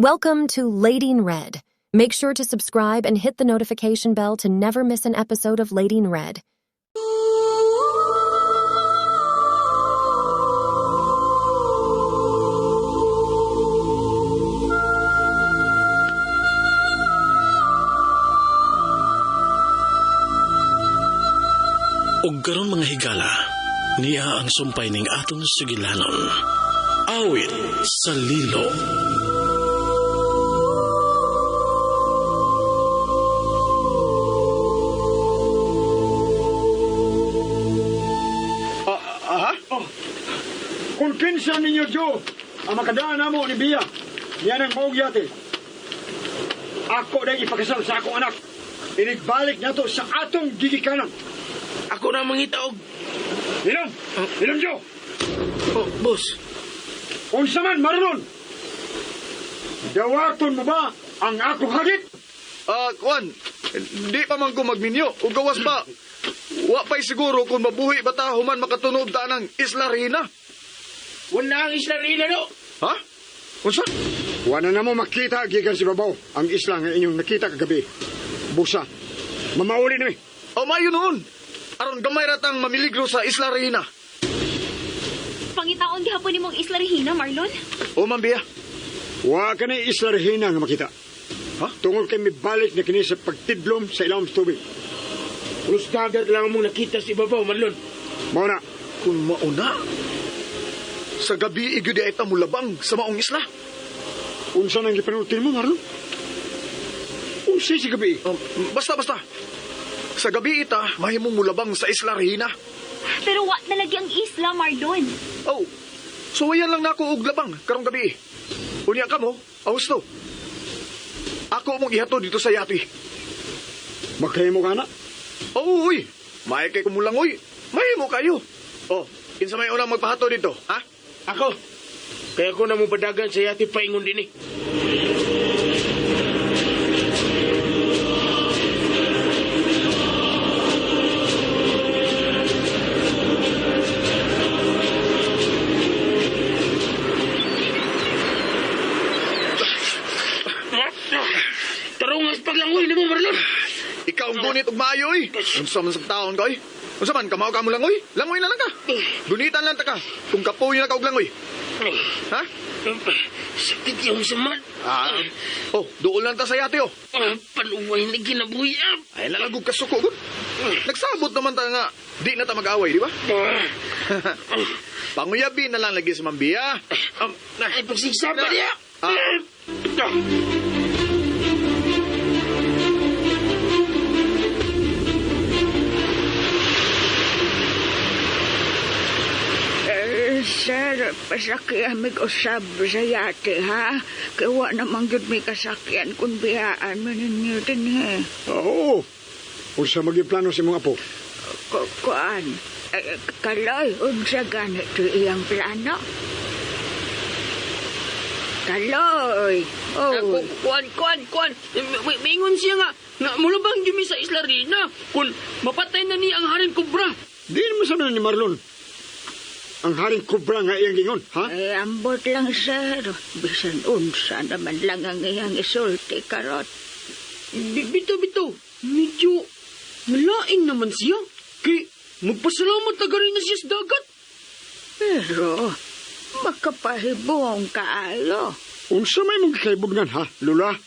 Welcome to Lady in Red. Make sure to subscribe and hit the notification bell to never miss an episode of Lady in Red. Ug karon mga higala, niya ang sumpay ning atong sugilanon. Awit sa lilo. Aha? Oh. Kung kinsa ninyo, Joe, ang makadaan namo ni Bia, niya nang maog yate. Ako na ipakasal sa akong anak. Inigbalik na to sa atong gigikanan. Ako na mangita og. Inom! Inom, Joe! Oh, boss. Unsa man, Marlon! Dawaton mo ba ang akong hagit? Kuan, di pa man ko magminyo. O gawas pa. Wa pa'y siguro kung mabuhi ba ta human makatunob ta ng Isla Rina. Wala ang Isla Rina, no? Ha? Unsa? Wala na mo makita gikan si Babaw ang isla nga inyong nakita kagabi. Busa, mamauli na mi. O mayo noon. Aron gamay ra tang mamiligro sa Isla Rina. Pangitaon gihapon nimong Isla Regina, Marlon? O man biya. Wa ka na Isla Regina nga makita. Ha? Tungod kay mibalik na kini sa pagtidlom sa ilawom sa tubig. Ulos dagat lang mong nakita si Babaw, Marlon. Mao na. Kung mauna, sa gabi igyo di ay ta mulabang sa maong isla. Unsa nang gipanulti mo, Marlon? Unsa si gabi? Basta, basta. Sa gabi ita, mahimong mulabang sa Isla Regina. Pero wa na lagi ang isla, Marlon. Oh, so wayan lang nako og labang karong gabi. Unya ka mo, Augusto. Ako mong ihato dito sa yati. Makahimo ka na? Oo, uy. May kay kumulangoy. Mahimo kayo. Oh, kinsa may unang magpahato dito, ha? Ako. Kaya ko na mo padagan sa yati paingon din eh. Tarungas paglangoy nimo, Marlon. Ikaw ang gunit og maayo, oy. Unsa man sa taon ka, oy? Unsa man kamao ka mo langoy? Langoy na lang ka. Gunitan lang ta ka. Kung kapoy na ka og langoy. Ha? Sakit yung saman. Ah. Oh, duol lang ta sa yate, oh. Panuway na ginabuhi, ah. Ay, lalagog ka suko, gud. Nagsabot naman ta nga, di na ta mag-away, di ba? Panguyabi na lang lagi sa Mambiya. Ay, pagsigsa pa niya. Ah. Sir, pasakyan mig usab sa yate, ha? Kaya wa naman gyud may kasakyan kung biyaan man ninyo din, he. Oo. Unsa maging plano sa imong apo? Kuan, Kaloy, unsa ganito iyang plano? Kaloy, oh. Kuan, kuan, kuan. Maingon siya nga, nga mulubang jumi sa Isla Rina kung mapatay na ni ang Haring Cobra. Di naman sana ni Marlon. Ang Haring Cobra nga iyang gingon, ha? Eh, ambot lang, sir. Bisan unsa naman lang ang iyang isulti karot. Bito, bito. Medyo malain naman siya. Kay magpasalamat na galing na siya sa dagat. Pero, makapahibong kaayo. Unsa may mong gikaibugnan, ha, Lula?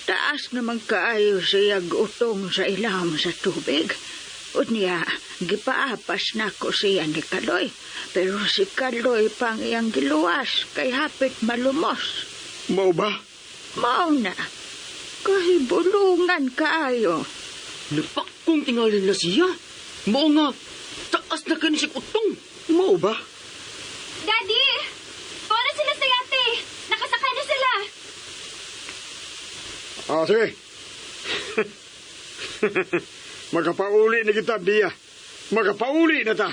Taas naman kaayo siya utong sa ilawom sa tubig. Unya, gipaapas nako siya ni Kaloy. Pero si Kaloy pang iyang giluwas kay hapit malumos. Mao ba? Mao na. Kahibulungan kaayo. Napakong tingalan na siya. Mao nga, taas na kani siya utong. Mao ba? Daddy! Tuwa na sila sa yate! Nakasakay na sila! Ah, sige. Makapauli na kita, Bia. Makapauli na ta.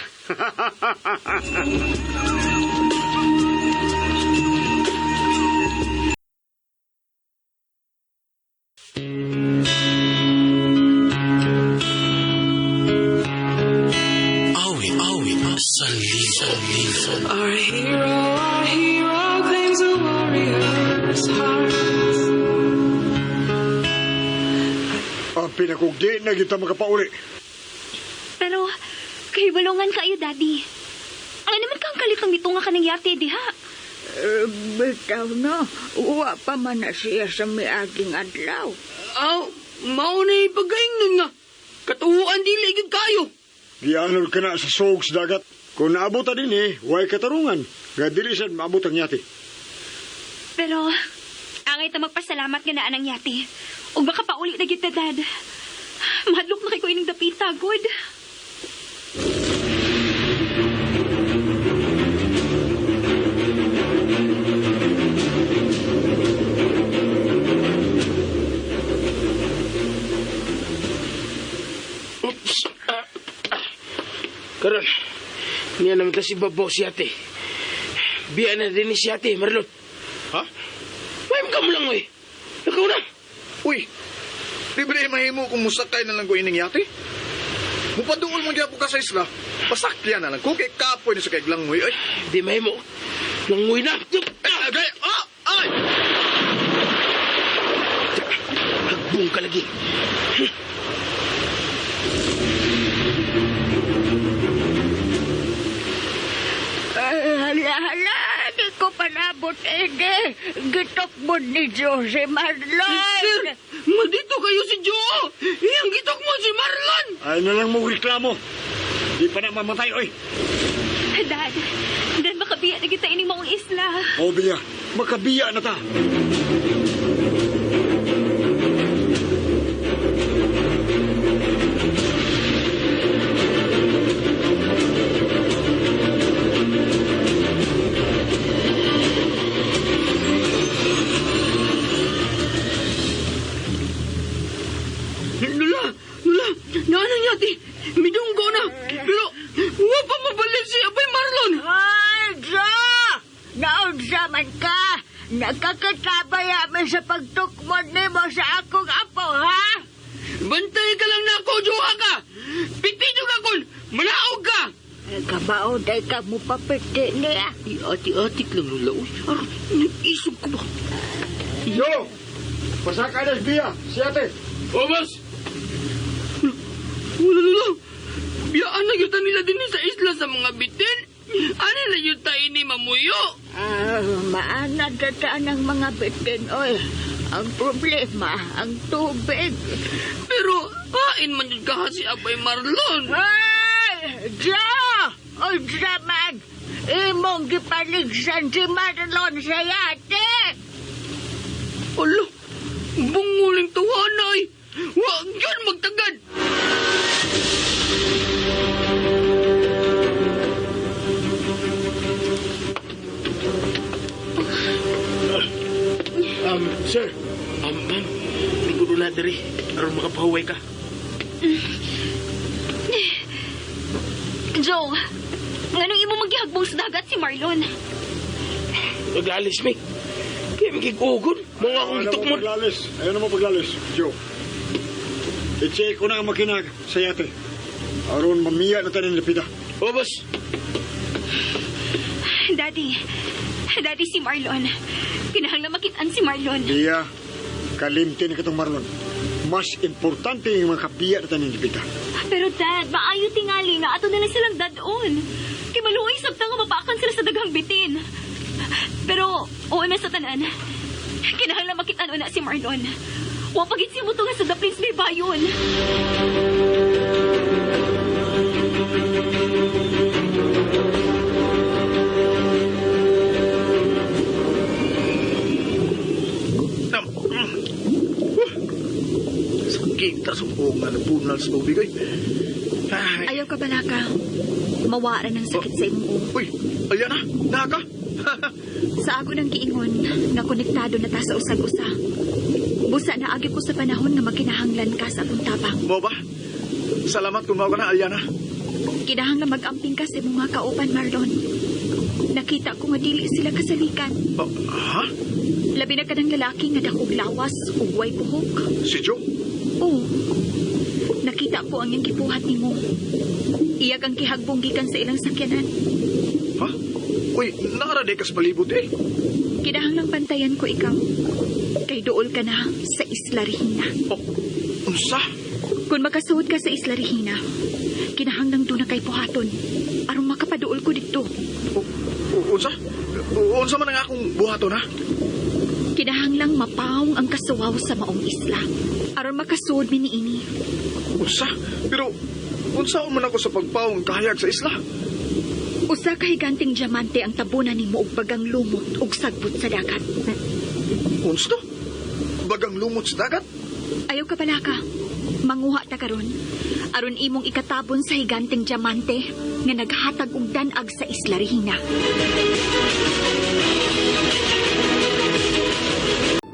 Awit, awit sa lilo. Our hero claims a warrior's heart. Apil akong di na kita makapauli. Pero, kahibalungan kayo, Daddy. Ano naman kang kalitong gitunga ka ng yate, diha? Eh, bitaw no, uwa pa man na siya sa miaging adlaw. Aw, mao na ipagaingnon nga. Katuhuan dili gyud kayo. Gianol ka na sa suog sa dagat. Kung naabot ta din eh, way katarungan. Nga dili sad maabot ang yate. Pero, angay ta magpasalamat nga naa ng yate. Ug baka pauli na gyud ta, Dad. Mahadlok na kay ko ining dapita, good. Oops. Karon, niya naman ta si Babaw si ate. Biya na din ni si ate, Marlon. Ha? May ka mo lang, oy. Nakaw na. Uy, di ba mahimo kung musakay na lang ko ining yate? Mupaduol mo gyapon ka sa isla, pasakyan na lang ko kay kapoy ni sa kay langoy. Ay, Di mahimo. Langoy na. ay, ay, ah, ay! Hagbong ka lagi. Ay, hala, hala, di ko panabot, Ede. Gitok mo ni Jose Marlon. Sir, madito kayo si Joe. Iyang gitok mo si Marlon. Ay na lang mo reklamo. Di pa na mamatay, oy. Dad, Dad, makabiya na kita ining maong isla. O, Bia, makabiya na ta. Lula, Lula, naanang yati. Midunggo na. Pero, wa pa mabalik si Abay Marlon. Ay, Joe! Naunsa man ka! Nagkakatabay amin sa pagtukmod nimo sa akong apo, ha? Bantay ka lang na ako, Joe ka. Pitido ka kun, manaog ka. Ay, Kabao, day ka mo papiti niya. Ati-atik lang, Lula. Uy, aron, isog ko ba? Yo! Pasakay na si Bia, si ate. O, boss! Wala, Lula. Biyaan na yuta nila din sa isla sa mga bitin. Ano na yuta ini mamuyo? Ah, maanad na ng mga bitin, oy. Ang problema, ang tubig. Pero, kain man yun ka si Abay Marlon. Ay, Joe! Unsa man! Imong gipaligsan si Marlon sa yate! Alo, bunguling tawanay. Wag yun magtagad. Sir. Ma'am, lingkod na diri. Aron makapahuway ka. Joe, nganong imo maggihagbong sa dagat si Marlon? Naglalis, mi. Kaya magigugod. Mga akong Ayaw na mo itukmod. paglalis. Ayaw na mo paglalis, Joe. I-check ko na ang makina sa yate. Aron mamiya na tanin lapita. O, boss. Daddy, Daddy si Marlon. Kinahanglan makitaan si Marlon. Bia, kalimti na katong Marlon. Mas importante yung mga kabiya na tanin lapita. Pero Dad, maayo tingali nga ato na lang silang dadon. Kay maluoy sabta nga mapakan sila sa daghang bitin. Pero oo na sa tanan. Kinahanglan makitaan una si Marlon. Wa pagit si nga sa The Prince may bayon. Sakit ta sa buong nga nabunal sa tubig, ay. Ay. Ayaw ka balaka. Mawara ng sakit sa imong ulo. Uy, ayan na, naka. Sa ako ng giingon, nga konektado na ta sa usag-usa. Busa na agi ko sa panahon nga magkinahanglan ka sa akong tabang. Mo ba? Salamat kung mao ka na, Aliana. Kinahanglan mag-amping ka sa imong mga kauban, Marlon. Nakita ko nga dili sila kasalikan. Oh, ha? Labi na ka ng lalaki nga dakog lawas ug way buhok. Si Joe? Oo. Nakita ko ang iyang gibuhat nimo. Iya kang gihagbong gikan sa ilang sakyanan. Ha? Uy, naara di ka sa palibot eh. Kinahanglang bantayan ko ikaw. Kay duol ka na sa Isla Regina. Oh, unsa? Kung makasuod ka sa Isla Regina, kinahanglang doon na kay buhaton aron makapaduol ko didto. Unsa? Unsa man ang akong buhaton, ha? Kinahanglang mapawong ang kasuwaw sa maong isla aron makasuod mi niini. Unsa? Pero unsaon man ako sa pagpawong kahayag sa isla? Usa ka higanting diamante ang tabunan nimo og bagang lumot ug sagbot sa dagat. Unsa to? Bagang lumot sa dagat? Ayaw ka balaka. Manguha ta karon. Aron imong ikatabon sa higanting diamante nga naghatag og dan-ag sa Isla Regina.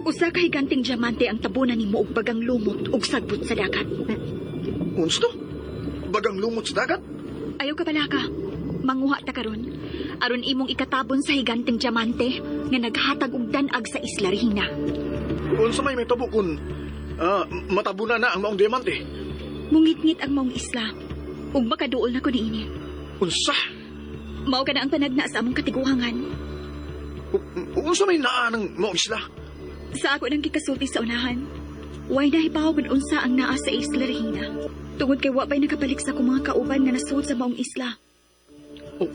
Usa ka higanting diamante ang tabunan nimo og bagang lumot ug sagbot sa dagat. Unsa to? Bagang lumot sa dagat? Ayaw ka balaka. Manguha ta karon. Aron imong ikatabon sa higanting diamante nga naghatag og dan-ag sa Isla Regina. Unsa may mahitabo kung matabunan na ang maong diamante? Mungitngit ang maong isla ug makaduol na ko niini. Unsa? Mao ka na ang panagna sa among katiguangan. Unsa may naa ng maong isla? Sa ako nang gikasulti sa unahan, way nahibaw kung unsa ang naa sa Isla Regina. Tungod kay wa pa'y nakabalik sa akong mga kauban nga nasuod sa maong isla. Oh,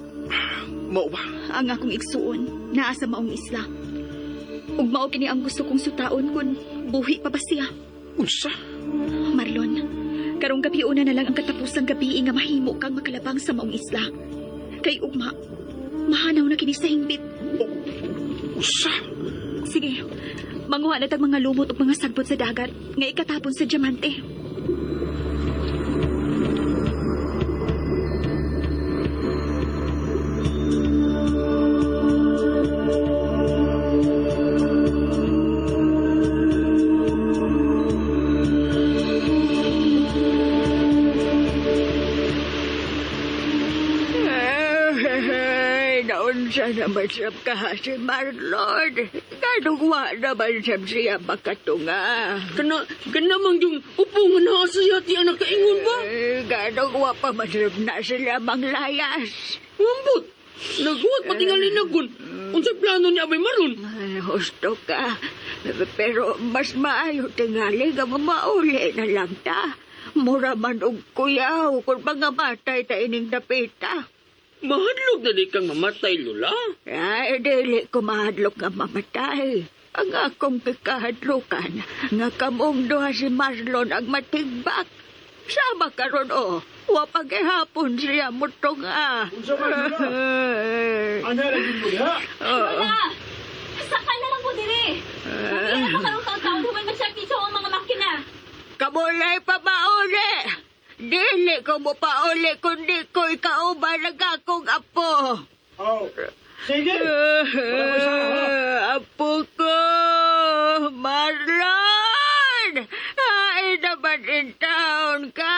mao ba? Ang akong igsuon naa sa maong isla. Ug mao kini ang gusto kong sutaon kun buhi pa ba siya. Unsa? Marlon, karong gabi una na lang ang katapusang gabi nga mahimo kang makalabang sa maong isla. Kay ugma, mahanaw na kini sa hingbit. Unsa? Sige, manguha na tag mga lumot ug mga sagbot sa dagat nga ikatapon sa diamante. Ay, naunsa naman sab ka si Marlon. Ganugwa naman sab siya makatunga. Kana, kana man yung upo nga naa sa yati ang nakaingon ba? Ay, ganugwa pa man sab na sila manglayas. Ambot! Naghuwat patingali na kun. Unsay plano ni Abay Marlon? Ay, husto ka. Pero mas maayo tingali nga mamauli na lang ta. Mura man og kuyaw kung mga matay ta ining dapita. Mahadlok na di kang mamatay, Lola. Ay, dili ko mahadlok nga mamatay. Ang akong kikahadlokan, nga kamong duha si Marlon ang matigbak. Sama karon o, wa pagihapon siya mutunga. Unsa man, Lola? Ana lagi mo diha. Lola! Saka na lang ko diri. Hindi na pa karong taon-taon human ma-check ni Chow ang mga makina. Kamulay pa mauli. Dili ko mo pauli kundi ko ikauban ang akong apo. Oh. Sige. Wala ko isa, ha? Apo ko, Marlon! Ay naman in town ka!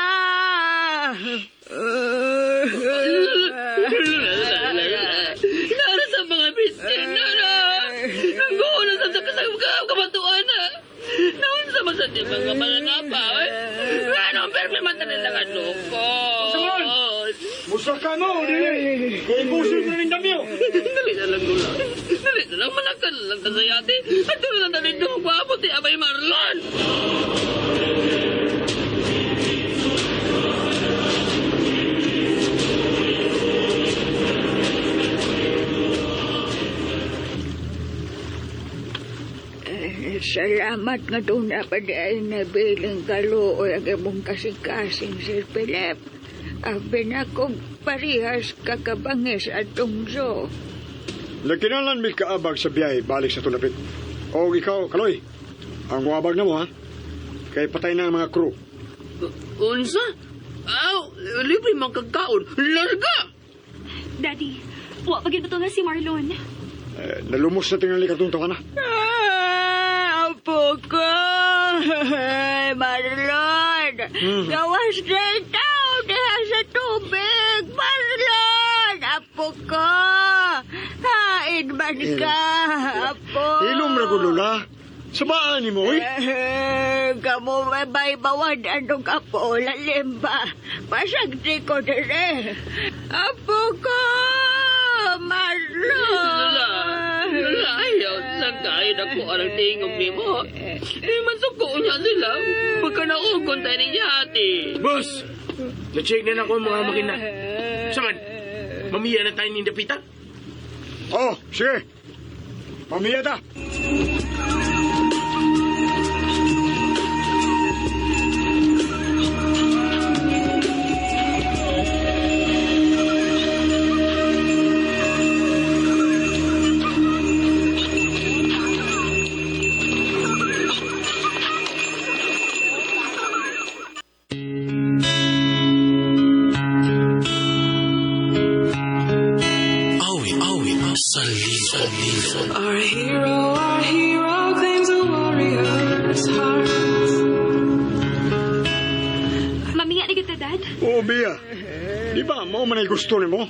Nara sa mga bisin, Lola. Nangguho na sa kabatuan, ha? Naon sa masati mga mananapa, eh? Ano, pero may mata nila nga loko. Unsa man? Musaka mo, dili. Kay busin na ning damyo. Dali na lang, Lola. Dali na lang, malakal na lang ta sa yate. At doon na lang dito magpaabot ni Abay Marlon. Salamat nga doon na pa di ay nabiling kaluoy ang imong kasing-kasing, Sir Philip. Abi na kong parihas kakabangis atong zoo. Nagkinalan mi kaabag sa biyahe balik sa tulapit. O ikaw, Kaloy, ang muabag na mo ha. Kay patay na ang mga crew. Unsa? Aw, libre man kagkaon. Larga! Daddy, wa pa gyud na si Marlon. Eh, nalumos na tingali katong tawa na. Ah, apo ko! Marlon! Gawas na ikaw diha sa tubig! Marlon! Apo ko! Hain man ka, apo! Ilom ra ko, Lola. Sabaan ni mo, oy. Eh, Kamo may baybawan anong apo, lalim ba? Pasagdi ko dire. Apo ko! Marlon! Lola, Lola, ayaw sa kayo na ko ang tingog ni mo. Di man suko niya sila. Pagka naugon tayo ni yati. Boss! Na-check na nako ang mga makina. Saman, mamiya na tayo ni Dapita? Oh, sige. Pamilya ta. Awit, awit sa lilo. Our hero claims a warrior's heart. Mamiya na kita, Dad. Oo, Bia. Di ba, mao man ay gusto nimo?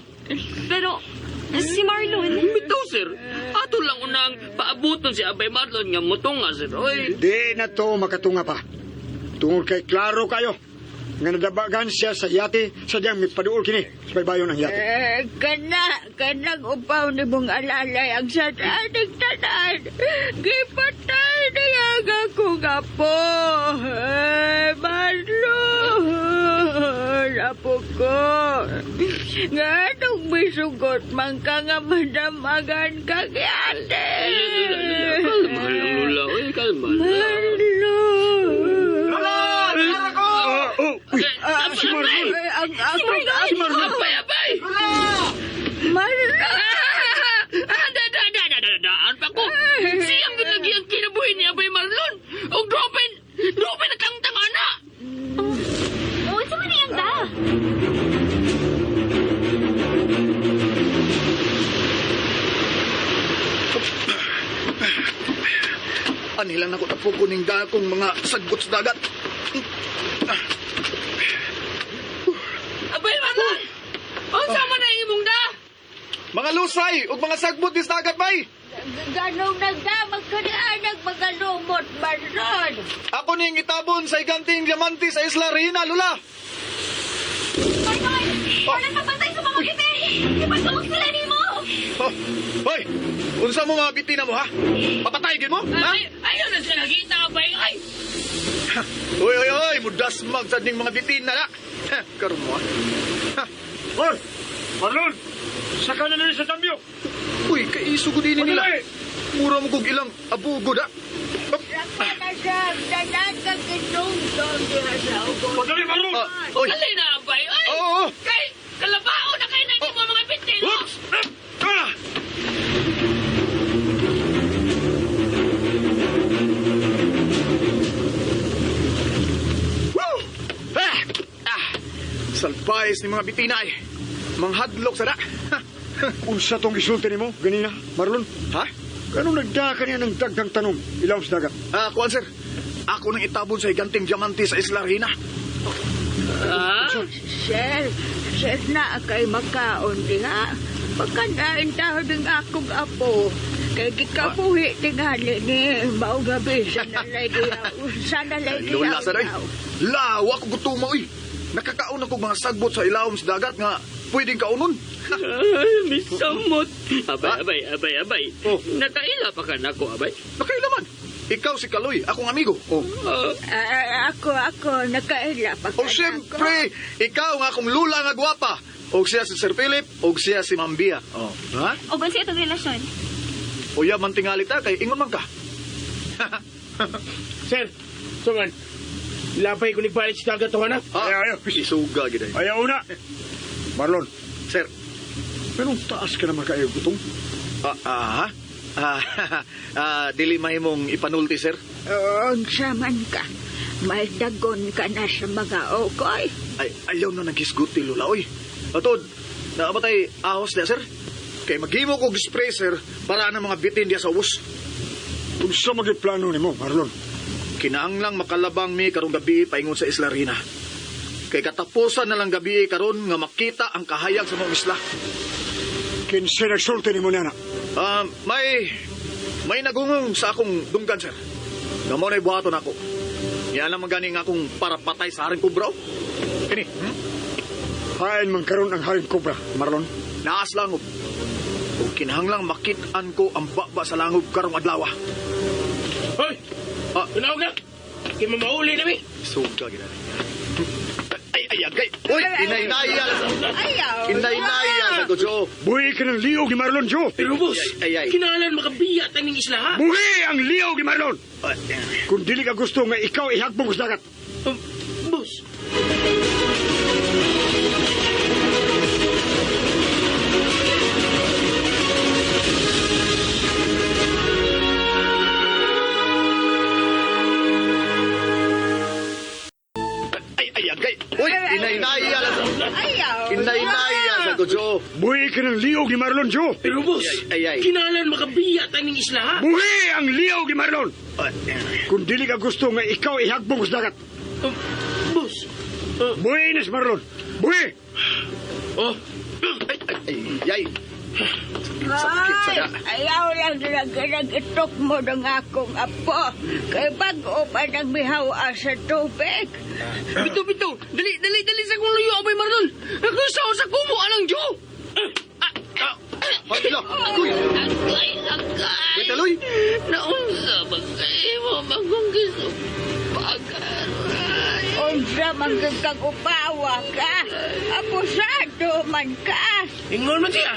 Pero, si Marlon... Bitaw, sir. Ato lang unang paabuton si Abay Marlon nga mutunga, sir. Oy. Di na to makatunga pa. Tungod kay klaro kayo. Nga nadabagan siya sa yate, sadyang mipaduol kini sa baybayon ng yate. Eh, kana, kanang upaw ni mong alalay ang sananing tanan. Gipatay niya ang akong apo. Eh, Marlon, apo ko. Nga nung misugot man ka nga madamagan ka yate. Kalma lang, Lola. Oy, kalma lang. Marlon. Lola! Lola ko! Oh, uy, si Marlon! Ay, ang akong Si Marlon! Abay, abay! Marlon. Ah, da, da, da, da, da, daan pa ko. Siyang gilagi ang kinabuhi ni Abay Marlon. Og dropin, dropin na tangtang ana. Oh, unsa man iyang da? Anilang nako tapuko ning dakong mga sagbot sa dagat. Abay Marlon! Unsa man ang imong da? Mga lusay ug mga sagbot di sa dagat bay. Ganong nagdamag ka ni anak mga lumot, Marlon. Ako ning itabon sa iganting diamante sa Isla Reina, Lola. Marlon! Marlon, pabantay sa mga bitin! Ipasuok sila nimo! Oh, hoy, unsa mo mga bitina mo ha? Papatay gid mo? Ha? Ay, ayaw na siya nakita, Abay. Ay! Oy, oy, oy, mudasmag sa ning mga bitina na. Ha, karon mo ha. Ha. Hoy, Marlon! Saka na nila sa tambyo! Uy, kaiso ko din nila. Mura mo kog ilang abugo da. Saka na siya, tanan kang itungtong diha sa ubos. Padali, Marlon! Ah, oy. Alay na, Abay. Ay! Oo. Oh, Kay, kalabao na kayo na mo mga bitin. oh. Oops! Ah! Woo! Ah! Ah! Salbayes ni mga bitina eh. Manghadlok sa da. Ha! Unsa tong gisulti nimo ganina, Marlon? Ha? Ganong nagdaka niya ng dagdang tanong ilaw sa dagat? Ah, kuan sir. Ako nang itabon sa higanting diamante sa Isla Reina. Ah? Sir, sir na kay makaon diha. Pagkanain taon ng akong apo. Kay gikabuhi tingali ni mao gabi sa nalay diha. Sa nalay diha. Lola sa day. Lawa ko gutom oy. Nakakaon ako mga sagbot sa ilawom sa dagat nga pwedeng kaunon. Ay, misamot. Abay, abay, abay, abay. Oh. Nakaila pa ka nako, abay. Nakailaman. Ikaw si Kaloy, akong amigo. Oh. Ah, Ah, ako, ako, nakaila pa O siyempre, ikaw nga akong lula nga gwapa. O siya si Sir Philip, o siya si Ma'am Bia. Oh. Ha? O ba siya itong relasyon? O ya man tingali ta kay ingon man ka. Sir, saman, lapay ko nagbalik sa dagat, na. Ah, Ayaw, ayaw. Isuga gid ay. Ayaw na! Marlon, Sir, anong taas ka naman kayo gutong? ah, ah, ha? Ah, ah, dili mahimong ipanulti, sir. Unsa man ka. May dagon ka na sa mga okoy. Ay, ayaw na naghisguti, Lola, oy. Atod, naabatay ahos niya, sir. Kay maghimo kog spray, sir, para ang mga bitin diya sa ubos. Unsa magiplano nimo, Marlon? Kinaanglang makalabang mi karong gabi paingon sa Isla Rina. Kay katapusan na lang gabi karon nga makita ang kahayag sa mga isla. Kinsa nagsulti nimo nana? Ah, may nagungong sa akong dunggan, sir. Nga mo na'y buhaton ako. Yan lang maganing akong para patay sa haring kubra. oh. Kini, Hain man karon ang haring kobra, Marlon. Naas lang. Oh. Ug kinahanglang makit-an ko ang baba sa langob karong adlaw. Hoy! Ah. Tunaw na! Kay mamauli na mi! Suga gina. Ay, ay, agay. Uy, inay-inaya. Ayaw. Inay-inaya sa ko, Joe. Buhi ka ng liog ni Marlon, Joe! Pero boss, Ay, ay, ay. kinahanglan makabiya taning isla ha? Buhi ang liog ni Marlon! Ay, Kung dili ka gusto nga ikaw ihagbong sa dagat. Boss, ay, ay, agay. Uy, inay-inaya. Ayaw. Inay-inaya sa ko, Joe. Buhi ka ng liog ni Marlon, Joe! pero boss, Ay, ay, ay. kinahanglan makabiya taning isla ha? Buhi ang liog ni Marlon! Ay, Kung dili ka gusto nga ikaw ihagbong sa dagat. Boss, Buhi na si Marlon! Buhi! oh, ay, ay, ay. Sakit sa Ay, da. ayaw lang nag-itok mo ng akong apo. Kay bago pa nang mihawa sa tubig. Bito, bito! Dali, dali, dali sa kong luyo, Abay Marlon! Nagkasaw sa kumo, anang Joe! Hala, kuy. Agay, agay! Wait, aloy. Naunsa ba kayo bagong gisupagar? Unsa man gyud kang upawa ka. Abusado man ka. Ingon man siya.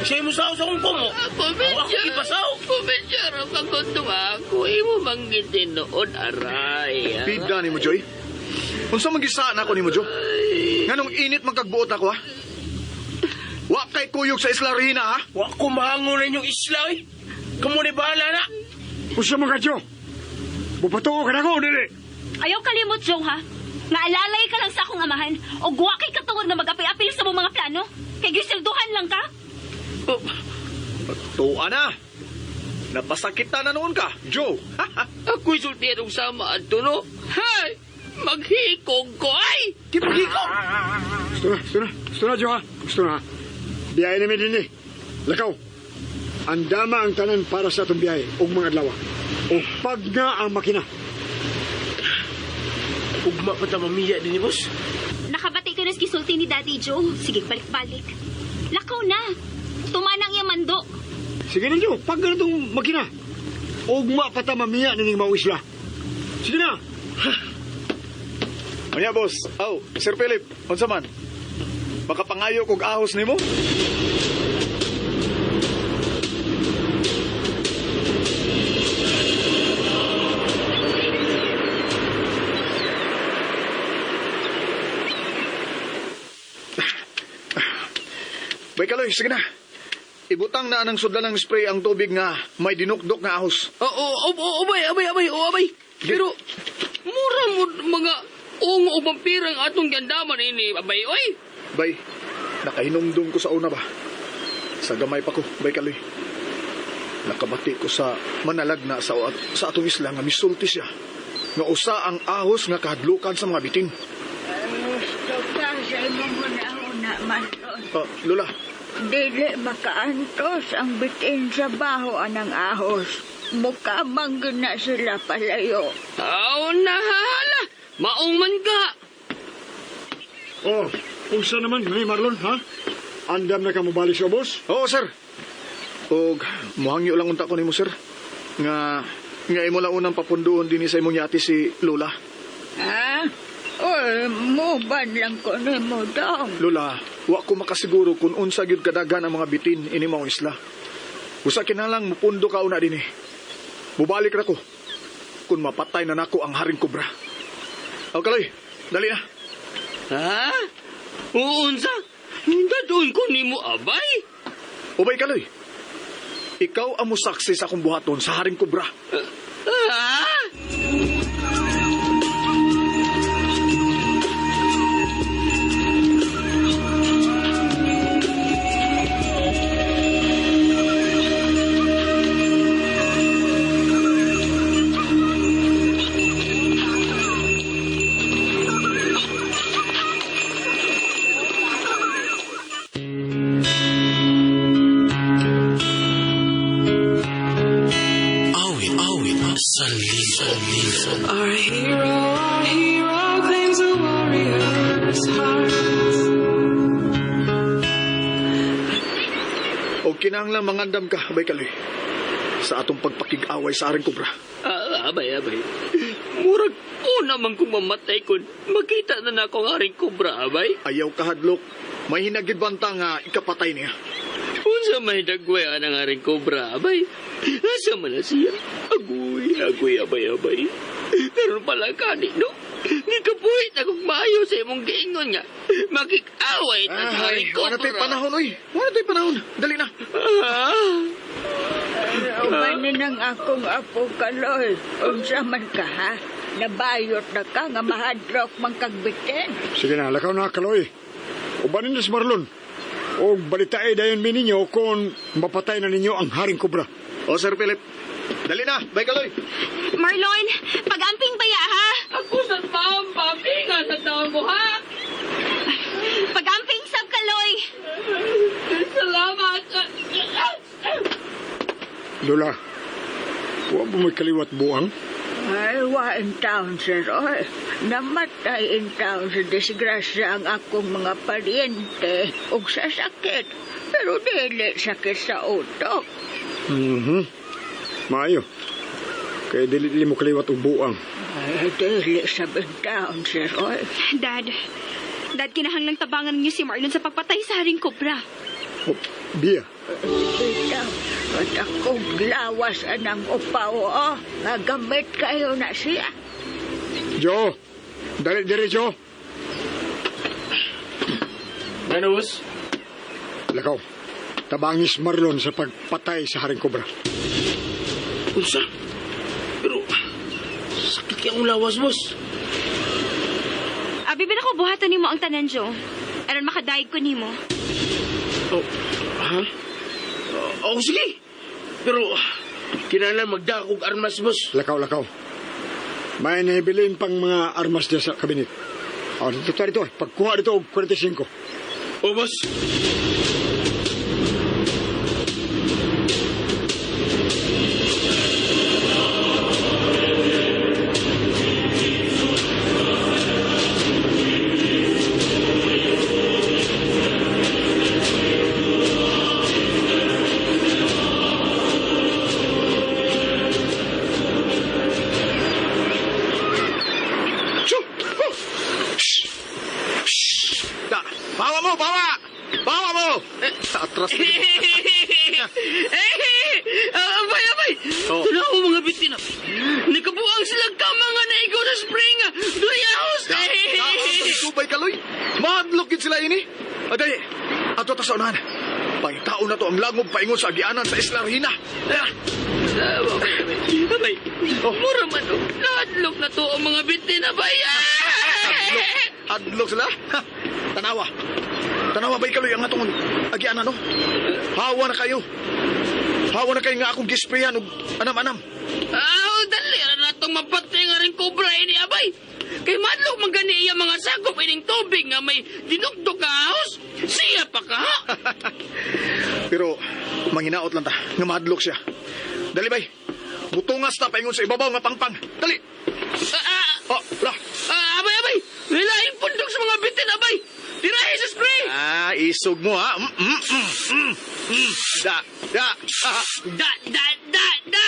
Siya mo sa akong kumo. Ako ako ipasaw. Kumidyara ka ko ako. Imo bang gitinood, aray. Pida ni mo, Joy. Unsa man gisaan ako nimo, Joe? Nganong init man kagbuot ako, ha? Wa kay kuyog sa Isla Regina, ha? Wa ko mahangon na inyong isla, eh. Kamu ni bahala na. Usa man ka, Joe! Bupatuo ka na ko, dili! Ayaw kalimot, Joe, ha? Nga alalay ka lang sa akong amahan o guwa kay katungod nga mag-apil-apil sa mong mga plano. Kay gisilduhan lang ka. Oh, Tuwa na. Napasakitan na noon ka, Joe. Ako'y sultero sama adto, no? Hay! Maghikog ko, ay! Kipaghikog! Gusto na, gusto na. Gusto na, Joe, ha? Gusto na, ha? Biyahe namin din, eh. Lakaw. Andama ang tanan para sa atong biyahe ug mga adlaw. O pag nga ang makina. Ugma pa ta mamiya din ni boss. Nakabati ka na sa gisulti ni Daddy Joe. Sige, balik-balik. Lakaw na. Tumanang iyang mando. Sige na, Joe. Pag ganitong makina. Ugma pa ta mamiya nining mawisla. Sige na. Unya, boss. Aw, Sir Philip, unsa man? Makapangayo kog ahos nimo? Bay kaloy, sige na. Ibutang na ang sudlan ng spray ang tubig nga may dinukdok nga ahos. Oo, oh, oh, oh, abay, abay, abay, oh, abay. Pero, mura mo mga ungo o vampirang atong gandaman ini, abay, oy! Bay, nakahinumdum ko sa una ba? Sa gamay pa ko, bay kaloy. Nakabati ko sa manalag na sa, sa atong isla nga misulti siya. Nga usa ang ahos nga kahadlukan sa mga bitin. Gusto ka sa imong una-una, Marlon. Ah, Lola, Dili makaantos ang bitin sa baho anang ahos. Mukha man gyud na sila palayo. Aw, nahala! Maong man ka! Oh, unsa naman ni Marlon, ha? Andam na ka mobalik sa ubos? Oo, sir. Og muhangyo lang unta ko nimo, sir. Nga nga imo lang unang papunduon dinhi sa imong yati si Lola. Ha? Oy, muban lang ko nimo dong. Lola, wa ko makasiguro kung unsa gyud kadaghan ang mga bitin ini maong isla. Usa kinahanglang mupundo ka una dinhi. Mubalik ra ko kung mapatay na nako ang haring kobra. Aw kaloy, dali na. Ha? Uunsa? Dadun ko nimo, abay? Ubay kaloy. Ikaw ang musaksi sa akong buhaton sa haring kobra. Ha? Awit, awit sa libo. Our hero claims a warrior's heart. Og O kinahanglan mangandam ka, Bay Kaloy. Sa atong pagpakig-away sa aring kobra. Ah, abay, abay. Murag una man kong mamatay kun makita na nako ang aring kobra, abay. Ayaw kahadlok. May hinagid banta nga ikapatay niya. Unsa may dagway ang aring kobra, abay? Asa man na siya? Agoy, agoy, abay, abay. Karon pala kani, no? Gikapuhit akong maayo sa imong giingon nga. Makikaway ta sa Ay, aring kobra. wala tayo panahon, oy. Wala tayo panahon. Dali na. Ah, Uban ng akong apo Kaloy. Unsa man ka ha? Nabayot na ka nga mahadlok man kag bitin. Sige na, lakaw na, Kaloy. Ubanin na si Marlon. O balitae dayon mi ninyo kung mapatay na ninyo ang Haring Kobra. O, Sir Philip. Dali na, Bay Kaloy. Marlon, pag-amping baya ha? Ako sa taong pampinga sa taong mo, ha? Pag-amping sab Kaloy. Salamat. Lola, wa ba may kaliwat buang? Ay, wa in town, sir. Oy, namatay in town sa disgrasya ang akong mga paryente ug sa sakit. Pero dili sakit sa utok. Mhm. Maayo. Kaya dili dili mo kaliwat og buang. Ay, dili sa in town, sir. Oy. Dad, Dad, kinahanglang tabangan ninyo si Marlon sa pagpatay sa Haring Kobra. Oh, Bia, Bitaw, at akong lawas anang upaw, oh. Magamit kayo na siya. Joe, dali diri Joe. Ano, boss? Lakaw. Tabangis Marlon sa pagpatay sa Haring Kobra. Unsa? Pero, sakit kaya akong lawas, boss. Abi, bin ako buhatan nimo ang tanan, Joe. Aron makadayeg ko nimo. Oh, ha? Oh, sige. Pero, kinahanglan magdakog armas, boss. Lakaw, lakaw. May nahibilin pang mga armas dyan sa kabinet. O, dito tayo dito. Pagkuha dito og 45. Oh, boss. Shoo! Oh! Shh! Shh! Da! Bawa mo, bawa! Bawa mo! Atras na yun. Eh, abay, abay! Oh. Tunaw mo mga bitin, abay. Nakabuang silang kama nga na ikaw sa spring, ah. Doy ahos! Da! Da! Ang subay kaloy! Mahadlok yun sila ini! Aday! Ato ta sa unahan. Pangitaon na to ang langob paingon sa agianan sa Isla Regina. Ah! Abay, abay, abay. Mura man, oh. Nahadlok na to ang mga bitin, abay. Ah! Hadlok sila? Ha! Tanawa. Tanawa ba'y kaloy ang atong agianan, no? Hawa na kayo. Hawa na kayo nga akong gisprayan og anam-anam. Ah, dali ra na itong mapatay nga rin kobra ini, abay. Kay madlok man gani iya mga sakop ining tubig nga may dinukdok ka ahos. Siya pa ka, ha? Pero manghinaot lang ta nga mahadlok siya. Dali bay. Butungas ta paingon sa ibabaw nga pangpang. Dali. Ah, ah, Oh, la. ah, abay, abay. Nilaing pundok sa mga bitin, abay. Tirahe sa spray. Ah, isog mo ha. Mm, mm, mm, mm, mm. Da, da. Ah, Da, da, da, da.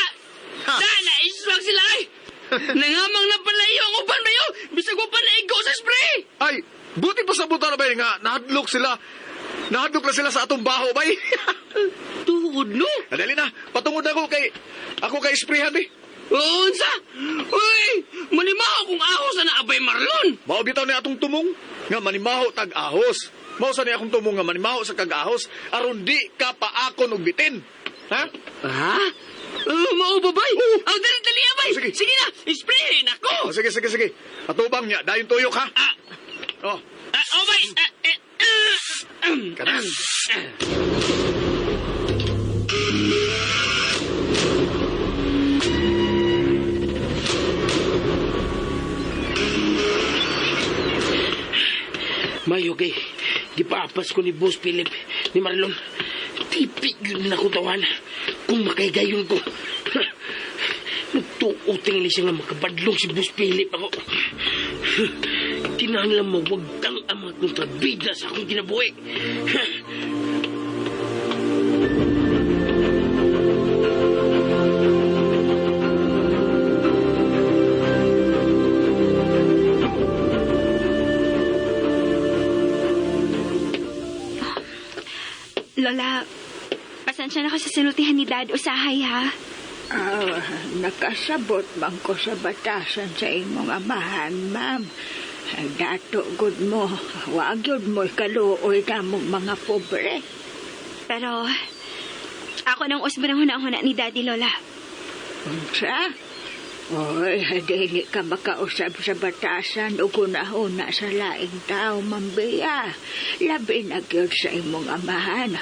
Ha. Da, naiswag sila ay. Nangamang na pala iyo ang uban ba iyo? Bisag wa pa naigo sa spray. Ay, buti pa sa buta na bay nga nahadlok sila. Nahadlok na sila sa atong baho bay. Tuod no? Dali na, patungod ako kay ako kay sprayhan bay. Unsa? Uy, manimaho kung ahos na naabay Marlon. Mao bitaw ni atong tumong nga manimaho tag ahos. Mao sa ni akong tumong nga manimaho sa kag-ahos aron di ka paakon og bitin. Ha? Ha? Mao ba bay? Oh, dali dali abay. Sige. Sige na, isprayin ako. Oh, sige sige sige. Atubang niya dayon tuyok ha. Ah, Oh, ah, oh bay. Ah, eh, ah, kana. Mayo kay, gipaapas ko ni Boss Philip, ni Marlon. Tipik yun na ko tawan. Kung makaigayon ko. Nagtuo tingali siya nga makabadlong si Boss Philip ako. Kinahanglan mawagtang ang mga kontrabida sa akong kinabuhi. Lola, pasensya na ko sa sinultihan ni Dad usahay ha. Ah, nakasabot man ko sa batasan sa imong amahan, ma'am. Dato gud mo, wa gyud mo kaluoy namong mga pobre. Pero, ako nang usbo ng huna-huna ni Daddy, Lola. Unsa? Oy, dili ka makausab sa batasan o gunahuna sa laing tao, Ma'am Bea. Labi na gyud sa imong amahan.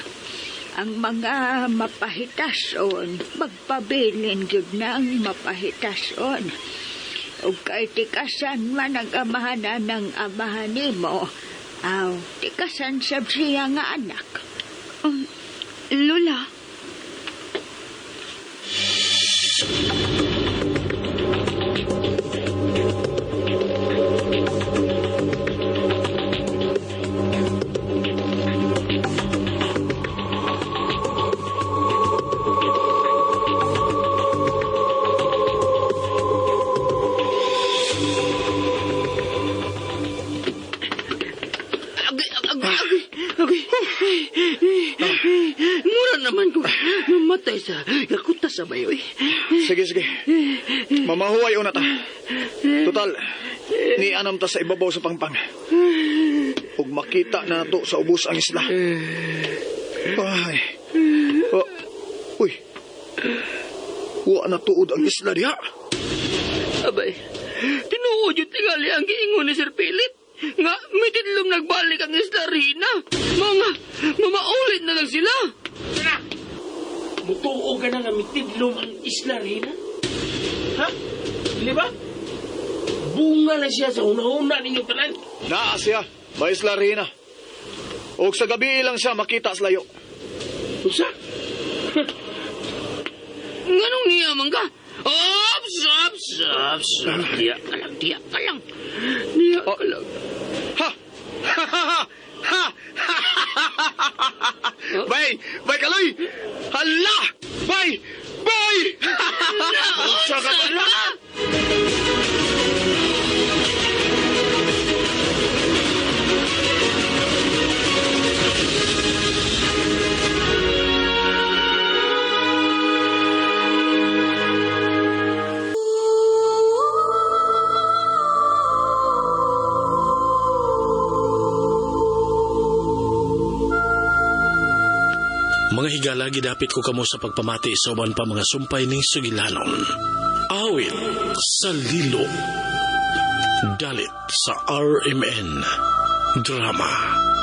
Ang mga mapahitason, magpabilin gyud nang mapahitason. Ug kay tikasan man ang amahanan ng amahan nimo, aw, tikasan sab siya nga anak. Lola, Agay, agay, agay, agay. Mura naman ko. Mamatay sa kakuta sa bayo. Eh. Sige, sige. Mamahuway una ta. Total, nianam ta sa ibabaw sa pangpang. Ug makita na nato sa ubos ang isla. Ay. Oh. Uy. Wa na tuod ang isla diha. Abay, tinuod yung tingali ang giingon ni Sir Philip. Nga, may tidlom nagbalik ang isla Rina. Mga, mamaulit na lang sila. Tara! Mutuo ka na nga mitidlom ang isla, Rina. Ha? Di ba? Bunga na siya sa una-una ninyo tanan. Naa siya, may isla Rina. Ug sa gabi lang siya makita sa layo. Unsa? Nganong niya man ka? Ops, ops, ops. Diya ka lang, diya ka lang. Diya ka lang. Ha! Ha! Ha! Ha! Bay! Bay Kaloy! Hala! Bay! Bay! Unsa ka ba? Mga higala, gidapit ko kamo sa pagpamati sa uban pa mga sumpay ning sugilanon. Awit sa lilo. Dalit sa RMN Drama.